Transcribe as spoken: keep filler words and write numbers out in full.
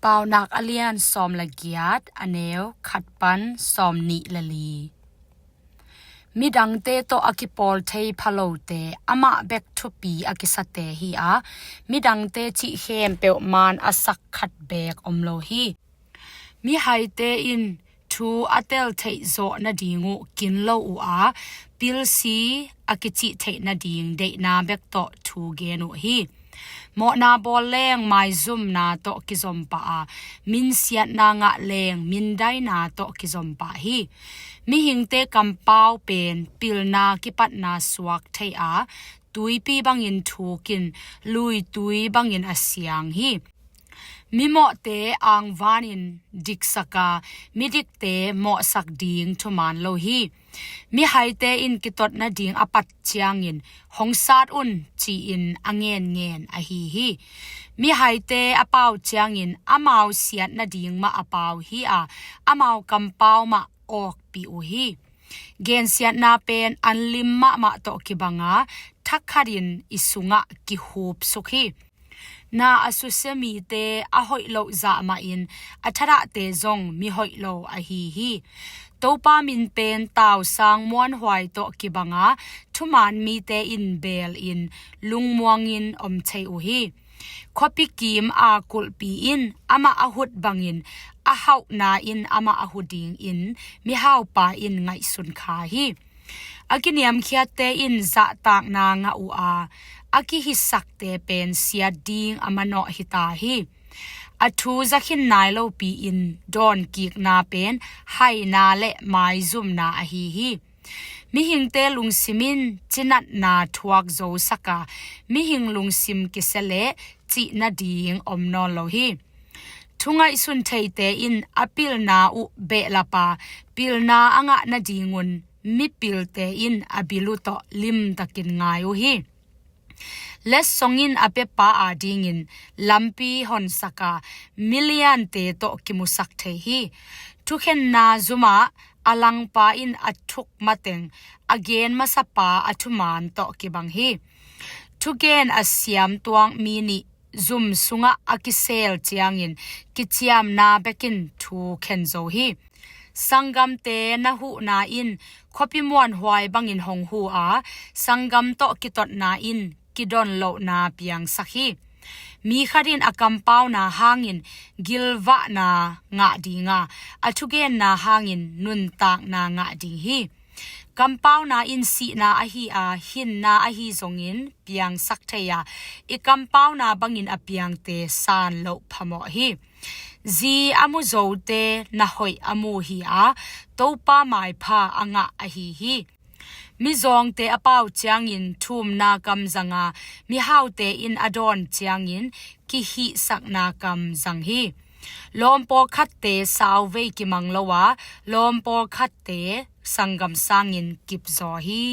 Paunak a lian sawm le giat, a neu khat pan sawm nih le li. Midangte tawh a kipawl thei phalote amah bek thupi a kisate hi a, midangte cih khempeuh man a sak khat beek om lo hi. Mihaite in thu a tel theih zawh nading uh kin lo uh a, pilsi a kicih theih nading deihna bek tawh thu gen uh hi. Mawhna bawl leng maizumna tawh kizom pah a, minsiatna ngah leng mindaina tawh kizom pah hi. Mihingte kampau pen pilna kipatna suak thei a, tuipi bangin thukin, luitui bangin a siang hi. Mimawhte angvanin diksak a, midikte mawhsak ding thuman lo hi. Mihaite in kitot nading a pat ciangin, "Hong sat un," ci-in a ngenngen ahi hi. Mihaite a pau ciangin, amau siat nading mah a pau hi a, amau kampau mah awkpih uh hi. Gensiatna pen anlim mahmah tawh kibang a, thakhat in i sungah kihupsuk hi. Na a susia mite a hoih loh zah mahin a thadahte zong mihoih lo ahi hi. Topa min pen tausang muanhuai tawh kibang a, thuman mite in beel in lungmuangin om thei uh hi. Khuapi kim a kulhpi in amah a hut bangin, a hauhna in amah a hu dingin mihaupa in ngaihsun kha hi. A kiniamkhiatte in zahtakna ngah uh a, a kihisakte pen siat ding a manawh hita hi. A thu zakhin nai lopi-in dawnkikna pen haina le maizumna ahi hi. Mihingte lungsim in cinatna thuak zosak a, mihing lungsim kisia leh cih nading om nawn lo hi. Thu ngaihsun theite in a pilna uh behlap a, pilna a ngah nadingun mipilte in a bil uh tawh limtakin ngai uh hi. Letsong in a piapa adingin lampi honsak a, miliante tawh kimusak thei hi. Thukhenna zumah a langpa in a thuk mateng a gen masapa a thuman tawh kibang hi. Thugen a siam tuak mi nih zum sungah a kisel ciangin kiciamna bekin thu khen zo hi. Sanggamte na huhna in khuapi muanhuai bangin hong hu a, sanggam tawh kitotna in kidon lohna piangsak hi. Mi khat in a kampauna hangin gilvahna ngah ding a, a thugenna hangin nuntakna ngah ding hi. Kampauna in sihna ahi a, hinna ahi zongin piangsak thei a, i kampauna bangin a piangte san loh phamawh hi. Zi a mu zote na hoih a mu hi a, Topa maipha a ngah ahi hi. Mizawngte a pau ciangin thumna kam zang a, mihaute in a dawn ciangin kihihsakna kam zang hi. Lawm pawlkhatte sauvei kimang lo a, lawm pawlkhatte sanggam sangin kipzaw hi.